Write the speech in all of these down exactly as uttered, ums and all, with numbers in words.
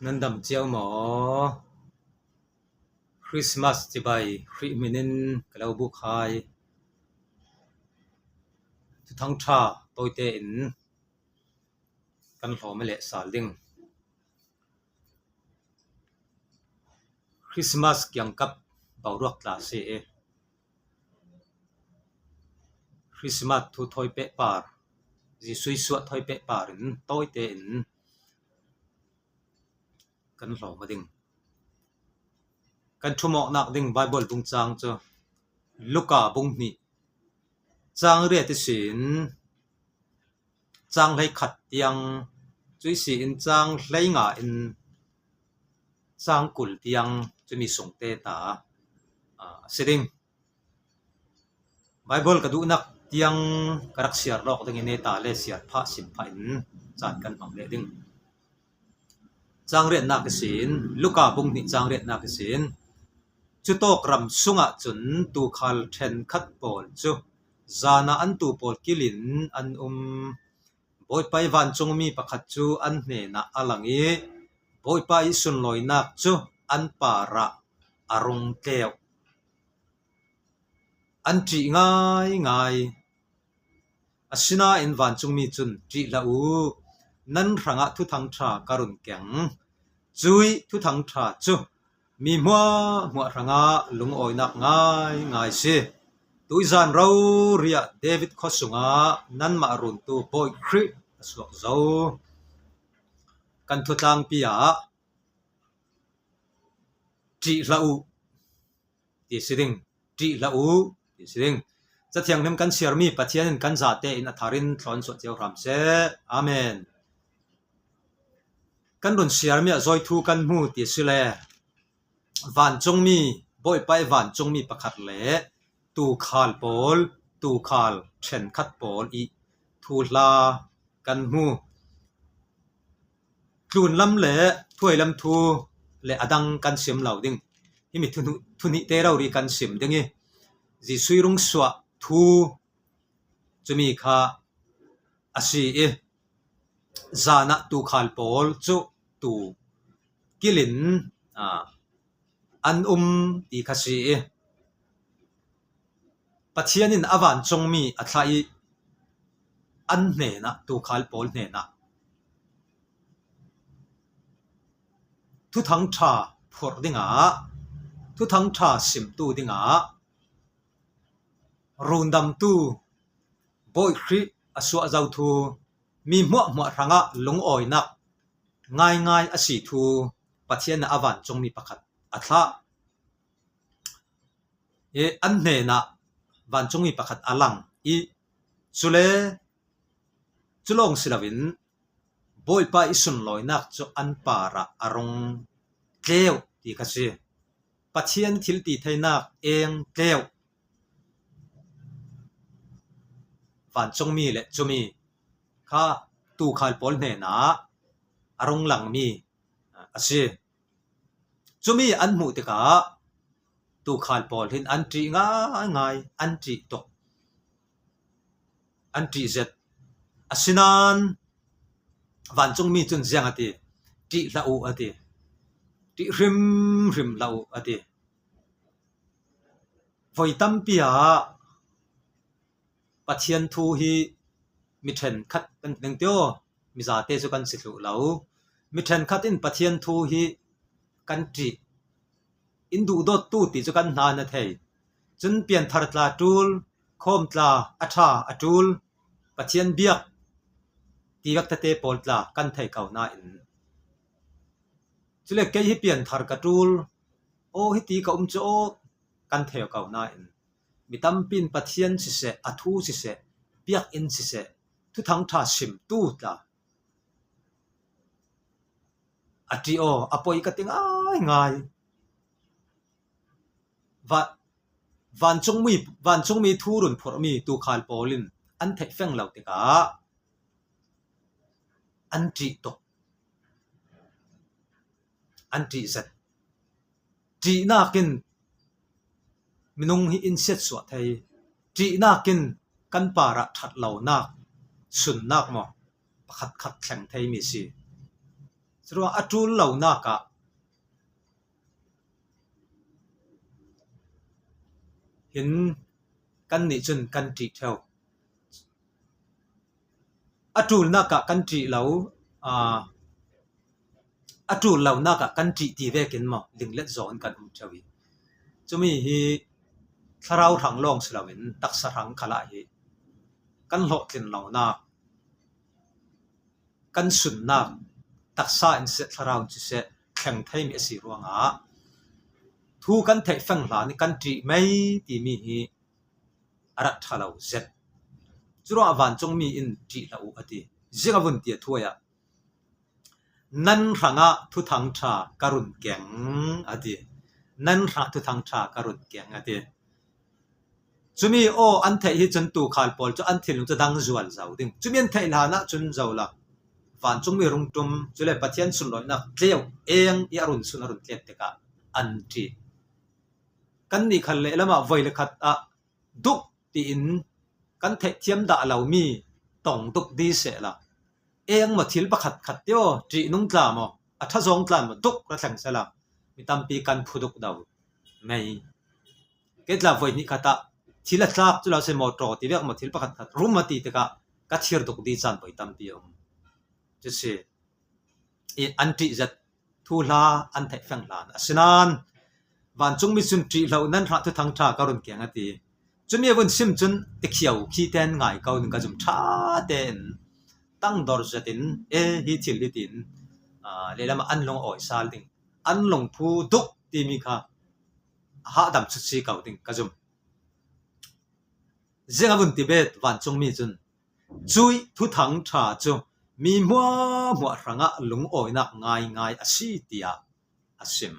Nan dam ciau maw? Christmas cibai Khrih hminin ka lo buk hai. Thuthang ṭha tawite in kan hlawm a leh sal ding. Christmas kiangkap boruak tla si e. Christmas thu thawi pehpar, Jesuh suah thawi pehpar in tawite in kan hlawm a ding. Kan thumawknak ding Bible bung cang cu Luka bung hnih cang riat ihsin cang hleikhat tiang, cuih si in cang hleinga in cang kul tiang cumi sungte ta a si ding. Bible ka duhnak tiang ka rak siar lawk ding i neta le siar phah sim phah in caan kan hmang leh ding. Cang riatnak ihsin, Luka bung hnih cang riatnak ihsin, cutawk ram sungah cun tuukhal ṭhenkhat pawl cu zan ah an tuu pawl kilin an um. Bawipa ih vancungmi pakhat cu an hnenah a lang i Bawipa ih sunlawinak cu an parah a rung tleu. An ṭih ngaingai. Asinain vancungmi cun, "Ṭih hlah u, nan hrangah Thuthang ṭha ka run keng. Cuih Thuthang ṭha cu mi hmuahhmuah hrangah lungawinak ngaingai si. Tuizan rori ah David khua sungah nanmah runtu Bawi Khrih a suak zo." Kan thutlangpi ah, "Ṭih hlah u," ti si ding. "Ṭih hlah u," ti si ding. Cathianghlim kan siarmi Pathian in kan zate in a thar in thlawn suah cio hram seh. Amen. Kan run siarmi ah zawi thu kan hmu ti si le vancungmi, Bawipa ih vancungmi pakhat le tuukhal pawl, tuukhal ṭhenkhat pawl ih thuhla kan hmu. Tlunlam le thuailam thu le a dang kan sim lo ding. Himi thu, thuhnihte rori kan sim ding i Jesuh ih rung suah thu cumi kha a si i zan ah tuukhal pawl cu tuu kilin, aa, an um ti kha si i Pathian in a vancungmi a thlah i an hnenah, tuukhal pawl hnenah Thuthang ṭha phurh dingah, Thuthang ṭha simtu dingah rundamtu Bawi Khrih a suah zo thu, mi hmuahhmuah hrangah lungawinak ngaingai a si thu Pathian a vancungmi pakhat a thlah. I an hnenah vancungmi pakhat a lang i cule cu lawng si loin Bawipa ih sunlawinak cu an parah a rung tleu ti kha si. Pathian thiltitheinak eng tleu vancungmi le cumi kha tuukhal pawl hnenah a rung langmi a si. Cumi an hmuh tikah tuukhal pawl hin an ṭih ngaingai, an ṭih tuk, an ṭih zet. Asinain vancungmi cun ziang a ti? "Ṭih hlah u," a ti. "Ṭih hrimhrim hlah u," a ti. Voi tampi ah Pathian thu hi mi ṭhenkhat kan ti ding tio, mizate cu kan si thluh lo. Mi ṭhenkhat in Pathian thu hi kan ṭih, in duhdawttu ti cu kan hna in a thei. Cun pianthar tla ṭul, khawm tla a ṭha a ṭul, Pathian biak ti vek tete pawl tla kan thei ko nain, cule kei hi pianthar ka ṭul, aw, hiti ka um cu aw, kan thei ko nain, mi tampi in Pathian siseh, a thu siseh, biakinn siseh, Thuthang ṭha simtu tla a ṭih aw, a poi ka ti ngaingai. Va-, vancungmi, vancungmi thu run phurhmi tuukhal pawl in an theih feng lo tikah an ṭih tuk, an ṭih zet. Ṭihnak in minung hi in siatsuah thei. Ṭihnak in kan parah ṭhat lonak, sunnak maw, pakhatkhat thleng theimi si. Curuangah a ṭul lonak ah hin kannih cun kan ṭih ṭheu. A ṭulnak ah kan ṭih lo, aa, a ṭul lonak ah kan ṭih ti vekin maw, linglet zawng in kan um ṭheu i, cumi hi thlarau hrang lawng si loin taksa hrang khalah hi kan hlawhtlin lonak, kan sunnak, taksa in siseh, thlarau in siseh, thleng theimi a si ruangah thu kan theih feng hlan i kan ṭih mei timi hi a rat ṭha lo zet. Curuangah vancungmi in ṭih hlah uh a ti. Ziang a vun ti a thuai ah, nan hrangah thuthang ṭha ka run keng a ti. Nan hrangah thuthang ṭha ka run keng a ti. Cumi aw an theih hi cun tuukhal pawl cu an thinlung cu dang zual zo ding. Cumi an theih hlanah cun zo lo. Vancungmi rung ṭum, cule Pathian sunlawinak tleu eng i a run sun a run tlet tikah an ṭih. Kannih khan lehlam ah voi le khat ah duk tiin kan theihthiam dah lomi tong duk di sehla, engmaw thil pakhat khat tio, ṭihnung tla maw, a ṭha zawng tla maw, duk ra thleng sehla, mi tampi kan phu duk do mei. Kei tla voi hnih khat ah thil a tlak cu lo se, mawtaw ti vek maw, thil pakhat khat rum a ti tikah ka thir duk di caan voi tampi a um. Cu si i an ṭih zet, thuhla an theih feng hlan. Asinain vancungmi cun ṭih hlah uh, nan hrangah thuthang ṭha ka run keng a ti. Cumi a vun sim cun tikhiau khi tein ngai ko in ka zum ṭha tein tangdor zetin, e, hi thil hi tiin, aa, lehlam ah an lungawi sal ding, an lungphu duk timi kha hahdam chut si ko ding ka zum. Ziang a vun ti bet vancungmi cun, cuih thuthang ṭha cu mi hmuahhmuah hrangah lungawinak ngaingai a si, tiah a sim.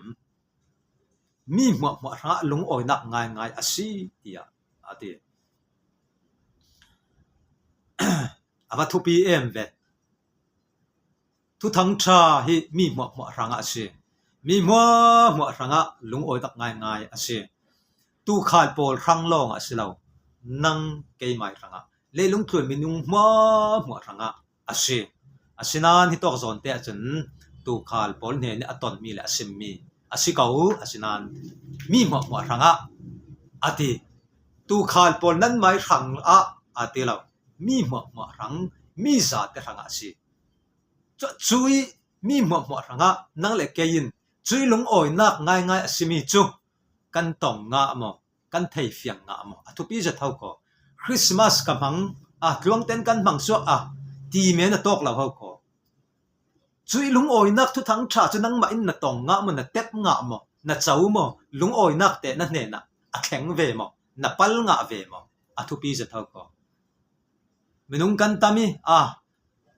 Mi hmuahhmuah hrangah lungawinak ngaingai a si, tiah a ti. A va thupi em ve. Thuthang ṭha hi mi hmuahhmuah hrangah a si. Mi hmuahhmuah hrangah lungawinak ngaingai a si. Tuukhal pawl hrang lawngah a si lo. Nang keimai hrangah, leilung tlun minung hmuahhmuah hrangah a si. Asinain hitawk zawnte ahcun tuukhal pawl hnenih a tonmi le a simmi a si ko. Asinain mi hmuahhmuah hrangah a ti. Tuukhal pawl nanmai hrangah a ti lo. Mi hmuahhmuah hrang, mi zate hrangah a si. Cu, cuih mi hmuahhmuah hrangah nang le kei in cuih lungawinak ngaingai a simi cu kan tong ngah maw, kan theifiang ngah maw, a thupi zet ho ko. Christmas ka hmang a, tluangten kan hmang suak a, ti men a tawk lo ho ko. Cuih lungawinak thuthang ṭha cu nangmah in na tong ngah maw, na tep ngah maw, na co maw, lungawinak te na hnenah a thleng ve maw, na pal ngah ve maw, a thupi zet ho ko. Minung kan tam i, a,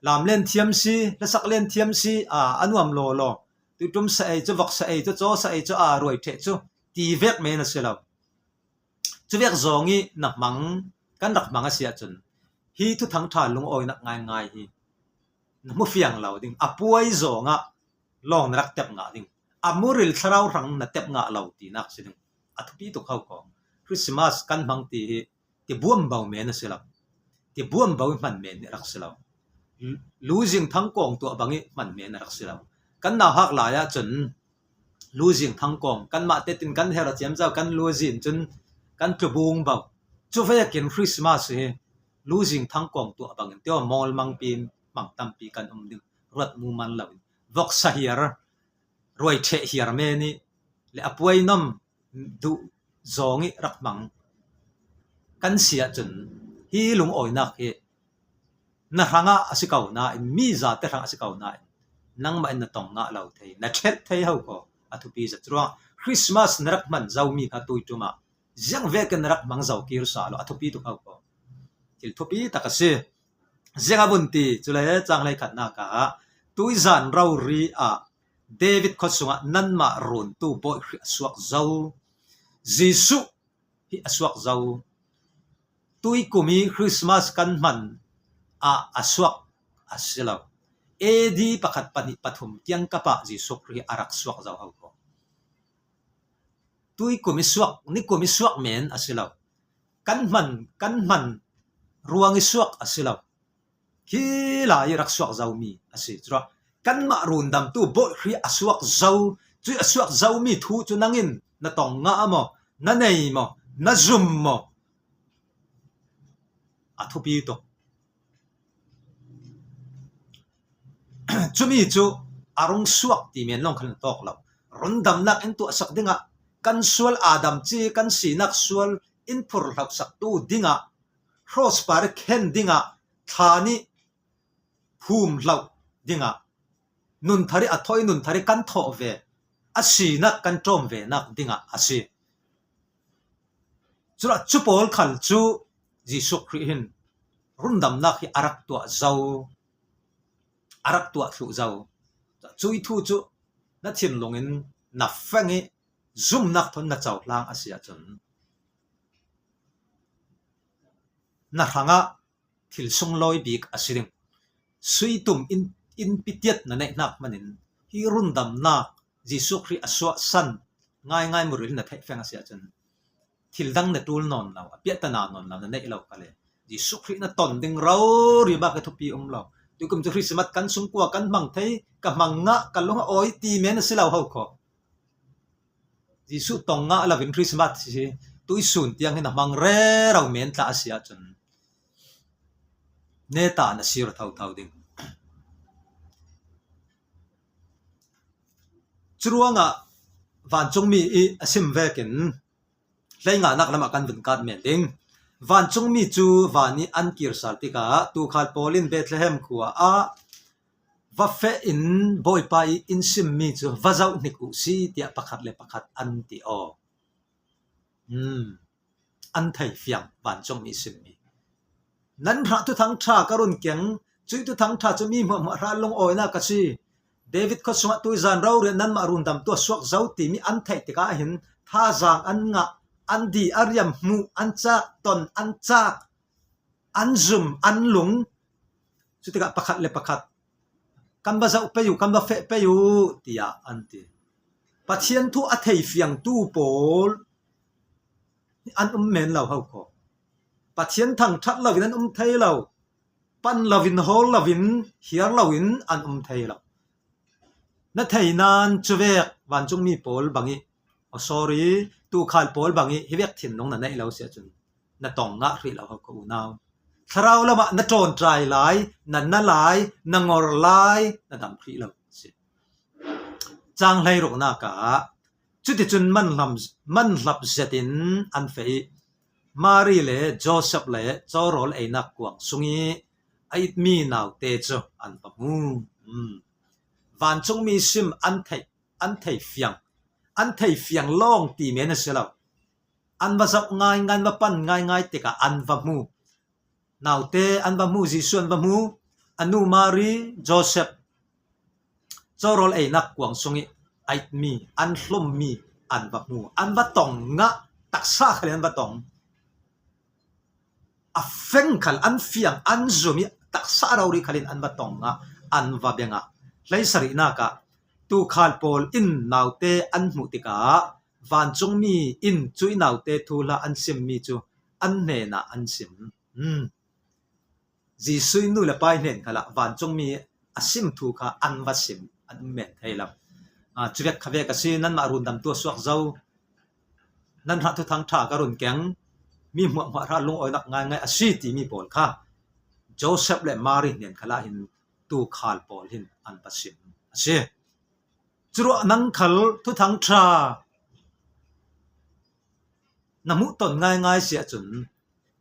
lam len thiam si, hlasak len thiam si, a, a nuam lawlaw, tuiṭum sa ei cu, vok sa ei cu, caw sa ei cu, a, ruai ṭheh cu, ti vek men a si lo. Cuvek zawng i na hmang, kan rak hmang a si ahcun, hi thuthang ṭha lungawinak ngaingai hi na hmu fiang lo ding, a puai zawngah lawng na rak tep ngah ding, a muril thlarau hrang na tep ngah lo tinak si ding. A thupi tuk ho ko. Christmas kan hmang ti hi tibuambo men a si lo. Tibuambo i hman men hi a rak si lo. Lu-, luzing thangkawng tuah bang i hman men a rak si lo. Kan nauhak lai ahcun luzing thangkawng, kanmah tetin kan her a ciamco, kan luzing cun kan tlubung bo. Cuvekin Christmas hi luzing thangkawng tuah bangin tio, mawlmangpi in hmang tampi kan um ding, ruat mu man loin, voksa hiar, ruai ṭheh hiar men i le a puai nom duh zawng i rak hmang kan si ahcun, hi lungawinak hi na hrangah a si ko nain, mi zate hrangah a si ko nain, nangmah in na tong ngah lo thei, na ṭhelh thei ho ko. A thupi zet ruangah Christmas na rak hman zomi kha tuiṭum ah ziang vekin na rak hmang zo kir sal law, a thupi tuk ho ko. Thil thupi tak a si. Ziang a vun ti, cule cang hleikhatnak ah tuizan rori ah David khuasung ah nanmah runtu Bawi Khrih a suak zo, Jesuh hi a suak zo. Tuikum i Christmas kan hman ah a suak a si lo. A D pakhat, pahnih, pathum tiang kap ah Jesuh Khrih a rak suak zo ho ko. Tuikum i suak, nikum i suak men a si lo. Kan hman, kan hman ruang i suak a si lo. Khi lai i rak suak zomi a si. Curuah kanmah rundamtu Bawi Khrih a suak zo, cui a suak zomi thu cu nangin na tong ngah maw, na nei maw, na zum maw? A thupi tuk. Cumi cu a rung suak ti men lawng khan a tawk lo. Rundamnak in tuahsak dingah, kan sual aa dam ci, kan sinak sual in phurhloh saktu dingah, cross par khen dingah, thla nih phum hloh dingah, nun thar ih a thawi, nun thar ih kan thawh ve, a sinak kan ṭawm venak dingah a si. Culah cu pawl khal cu Jesuh Khrih hin rundamnak hi a rak tuah zo, a rak tuah thluh zo. Cui thu cu na thinlung in na feng ih zumnak thawn na cohlang a si ahcun, na hrangah thil sunglawi bik a si ding. Sui tum in, in pitiat na neih hnak hmanin hi rundamnak Jesuh Khrih a suahsan ngaingai muril na theih feng a si ahcun, thil dang na ṭul nawn lo, a piahtana nawn lo na neih lo ka le. Jesuh Khrih na ton ding rori bak a thupi um lo. Tukum cu Christmas kan sungkua kan hmang thei, ka hmang ngah, ka lung a awi ti men a si lo ho kho. Jesuh tong ngah lo in Christmas hi tuisun tiang hin a hmang rero men tla a si ahcun, neta na sir thotho ding. Curuangah vancungmi ih a sim vekin hleinganak lamah kan vun kat men ding. Vancungmi cu van ih an kir sal tikah tuukhal pawl in Bethlehem khua ah va feh in Bawipa ih in simmi cu va zoh hnik uh si, tiah pakhat le pakhat an ti aw. Hmm. An thei fiang, vancungmi simmi. Nan hrah thuthang ṭha ka run keng, cui thuthang ṭha cu mi hmuahhmuah hrah lungawinak a si. David khuasungah tuizan rori ah nanmah rundamtu a suak zo timi an theih tikah hin thazaang an ngah, an di a riam hmuh, an cak ton, an cak, an zum, an lung. Cutikah pakhat le pakhat, "Kan va zoh pei uh, kan va feh pei uh," tiah an ti. Pathian thu a thei fiangtu pawl an um men lo ho kho. Pathian thangṭhat loin an um thei lo. Pan loin, hawl loin, hiar loin an um thei lo. Na thei nain cuvek vancungmi pawl bangih, oh, sorry, tuukhal pawl bangih hivek thinlung na neih lo si ahcun na tong ngah hrih lo ho ka unau. Thlarau lamah na ṭawnṭai lai, na na lai, na ngor lai, na dam hrih lo si. Cang hleiruknak ah, cuticun manhlam, manhlap zetin an feh ih Mari le Joseph le caw rawl einak kuang sungih a itmi naute cu an va hmu. Hmm. Vancungmi sim an theih, an thei fiang, an thei fiang lawng ti men a si lo. An va zoh ngaingai, an va pan ngaingai tikah an va hmu. Naute an va hmu, Jesuh an va hmu, a nu Mari, Joseph, caw rawl einak kuang sungih a itmi, an hlummi an va hmu, an va tong ngah, taksa khal in an va tong. A feng khal an fiang, an zum ih taksa rori khal in an va tong ngah, an va bia ngah. Hleisarihnak ah tuukhal pawl in naute an hmuh tikah vancungmi in cui naute thuhla an simmi cu an hnenah an sim. Hmm. Jesuh nu le pa hnen khalah vancungmi a sim thu kha an va sim, an um men thei lo. Ah, cuvek khavek a si, nanmah rundamtu a suak zo, nan hrah thuthang ṭha ka run keng, mi hmuahhmuah hrah lungawinak ngaingai a si timi pawl kha Joseph le Mari hnen khalah hin tuukhal pawl hin an va sim a si. Curuah nang khal thuthang ṭha na hmuh ton ngaingai si ahcun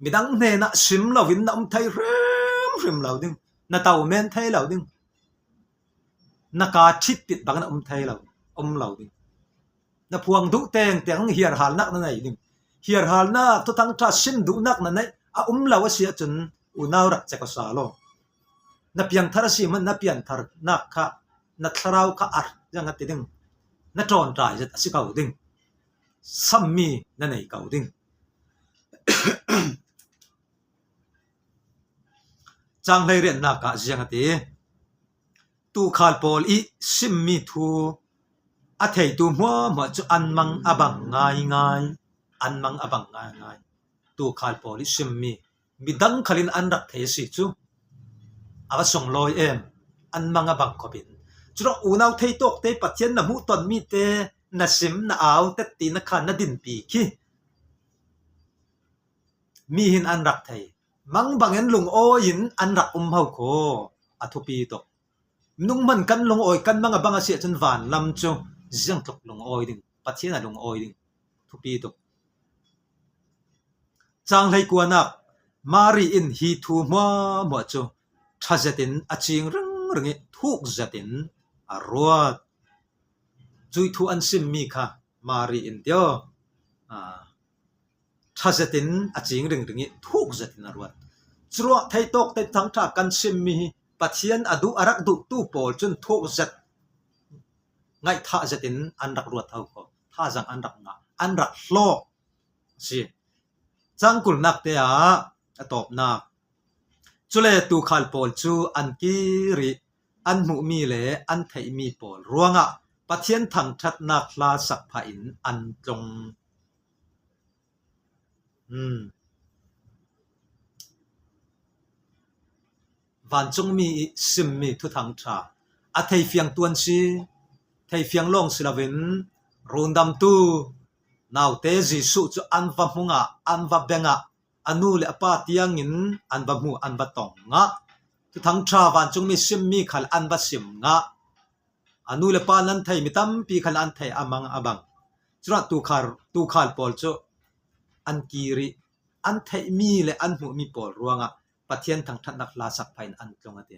midang hnenah sim loin na um thei hrimhrim lo ding, na to men thei lo ding, na kaa ṭhitpit bang na um thei lo, um lo ding. Na phuang duh tengteng hiarhalnak na nei ding. Hiarhalnak, thuthang ṭha sim duhnak na neih a um lo a si ahcun unau rak cek aw sa law. Na piangthar a si hmanh na piantharnak kha, na thlarau kha a ziang a ti ding. Na ṭawnṭai zet a si ko ding. Sammi na nei ko ding. Cang hleiriatnak ah ziang a ti. Tuukhal pawl ih simmi thu a theitu hmuahhmuah cu an mang a bang ngaingai, an mang a bang ngaingai. Tuukhal pawl ih simmi midang khal in an rak thei a si cu. A va sunglawi em, an mang a bang khawp in. Curawh unau theitawkte, Pathian na hmuh tawn mite na sim, na au, tetti na khan, na dinpi khi mi hin an rak thei. Mang bangin lungawi in an rak um ho kho. A thupi tuk. Minung hman kan lungawi, kan mang a bang a si ahcun vanlam cu ziangtluk lungawi ding, Pathian a lungawi ding. Thupi tuk. Cang hleikuanak, Mari in hi thu hmuahhmuah cu ṭha zetin a cing ringring i thuk zetin a ruat. Cui thu an simmi kha Mari in tio, aa, ṭha zetin a cing ringring i thuk zetin a ruat. Curuah theitawkte, Thuthangṭha kan simmi hi Pathian a duh, a rak duhtu pawl cun thuk zet, ngaihthah zetin an rak ruat ho kho. Thazaang an rak ngah, an rak hlawk a si. Cang kulnak te ah a tawpnak. Cule tuukhal pawl cu an kir i an hmuhmi le an theihmi pawl ruangah Pathian thangṭhatnak hla sakphah in an tlung. Hmm. Vancungmi i simmi Thuthangṭha a theifiangtu an si, theifiang lawng si loin rundamtu naute Jesuh cu an va hmu ngah, an va bia ngah, a nu le a pa tiangin an va hmu, an va tong ngah. Thuthangṭha vancungmi simmi khal an va sim ngah. A nu le pa nan thei mi tampi khal an thei, a mang a bang. Curuah tuukhal, tuukhal pawl cu an kir i an theihmi le an hmuhmi pawl ruangah Pathian thangṭhatnak hla sakphah in an tlung a ti.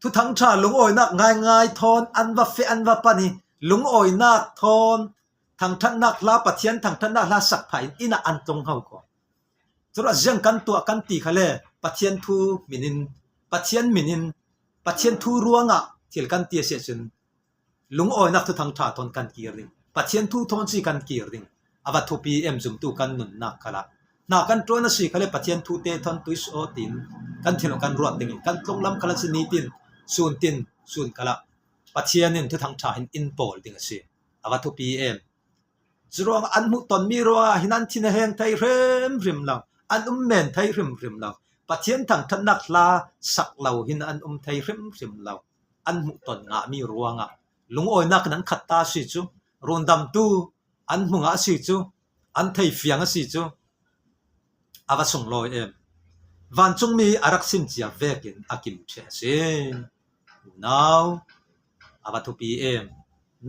Thuthangṭha lungawinak ngaingai thawn an va feh, an va pan i lungawinak thawn, thangṭhatnak hla, Pathian thangṭhatnak hla sakphah in inn ah an tlung ho kho. Curuah ziang kan tuah kan ti khale Pathian thu min in, Pathian min in, Pathian thu ruangah thil kan ti a si ahcun, lungawinak Thuthangṭha thawn kan kir ding, Pathian thu thawn si kan kir ding. A va thupi em zumtu kan nunnak khalah. Hna kan ṭuan a si khale Pathian thu te thawn tuisaw tin kan thil kan ruat ding i kan tlunglam khalah si nitin, sun tin, sun khalah Pathian in Thuthangṭha hin in pawl ding a si. A va thupi em. Curuangah an hmuh tawnmi ruangah hin an thin a heng thei hrimhrim lo, an um men thei hrimhrim lo. Pathian thangṭhatnak hla sak lo hin an um thei hrimhrim lo. An hmuh tawn ngahmi ruangah lungawinak in an khat ta a si cu, rundamtu an hmu ngah a si cu, an theifiang a si cu, a va sunglawi em. Vancungmi a rak sim cia vekin a kim ṭheh a si. Unau, a va thupi em.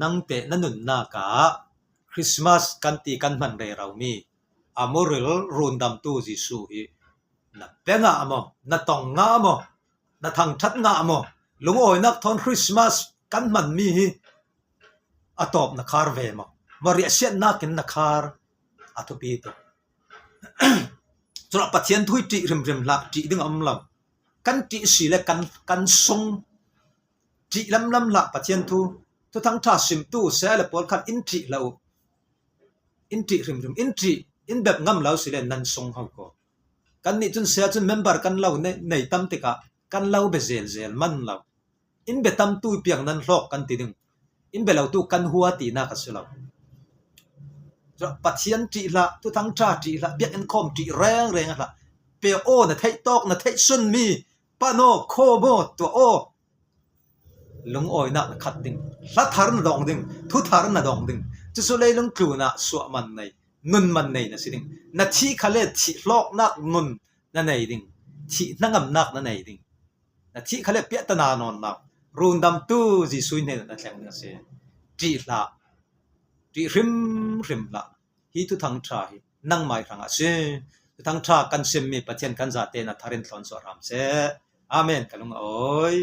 Nangteh na nunnak ah Christmas kan ti kan hman reromi a muril rundamtu Jesuh hi na bia ngah maw, na tong ngah maw, na thangṭhat ngah maw, lungawinak thawn Christmas kan hmanmi hi a tawp na khar ve maw? Maw riahsiatnak in na khar? A thupi tuk. Curuah Pathian thu hi ṭih hrimhrim hlah, ṭih ding a um lo. Kan ṭih si le kan, kan sung ṭih lamlam hlah Pathian thu. Thuthangṭha simtu saya le pawlkhat in ṭih hlah uh. In ṭih hrimhrim, in ṭih, in bep ngam lo si le nan sung ho ko. Kannih cun saya cun member kan lo nei, nei tam tikah kan lo bia zelzel man lo. In bia tamtu piang nan hlawk kan ti ding. In bia lotu kan hua tinak a si lo. Pathian ṭih hlah, Thuthangṭha ṭih hlah, biakinn khawm ṭih rengreng hlah. Pe aw, na theih tawk, na theih sunmi, pan aw, khawm aw, tuah aw. Lungawinak na khat ding, hla thar na dawng ding, thu thar na dawng ding. Cucu leilung tlunah suah man nei, nun man nei na si ding. Na thih khale thih hlawknak nun na nei ding, thih hnangamnak na nei ding. Na thih khale piahtana nawnnak, rundamtu Jesuh hnen na thleng ding a si. Ṭih hlah, ṭih hrimhrim hlah. Hi Thuthangṭha hi nangmai hrangah a si. Thuthangṭha kan simmi Pathian kan zate na thar in thlawn suah hram seh. Amen. Ka lung a awi.